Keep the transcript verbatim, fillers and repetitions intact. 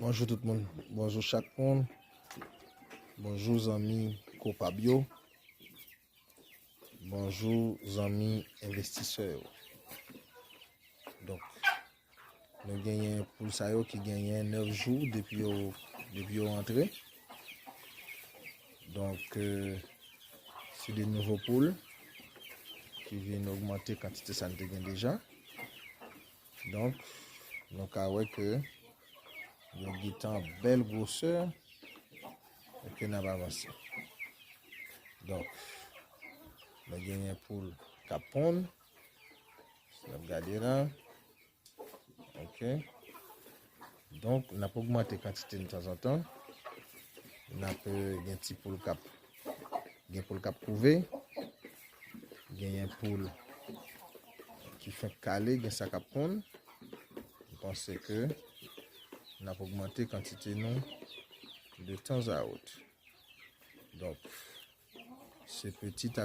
Bonjou tout moun. Bonjou chak moun. Bonjou zanmi kopab yo. Bonjou zanmi envestisè yo. Donk, nou genyen poul sa yo ki genyen nèf jou depi yo, depi yo antre. Donk, euh, se de nouvo poul ki vin ogmante kantite sa n te gen deja. Donk, nou ka wè ke yo gentan bèl gwosè e ke n ap avanse. Donk, nou genyen poul k ap ponn. Si n ap gade la. Ok. Donk, n ap ogmante kantite n tanzantan. N ap, euh, gen ti poul k ap, gen poul k ap kouve. Genyen poul ki fenk kale, gen sa k ap ponn. M panse ke n ap ogmante kantite nou de tan a ot. Donk, se petit à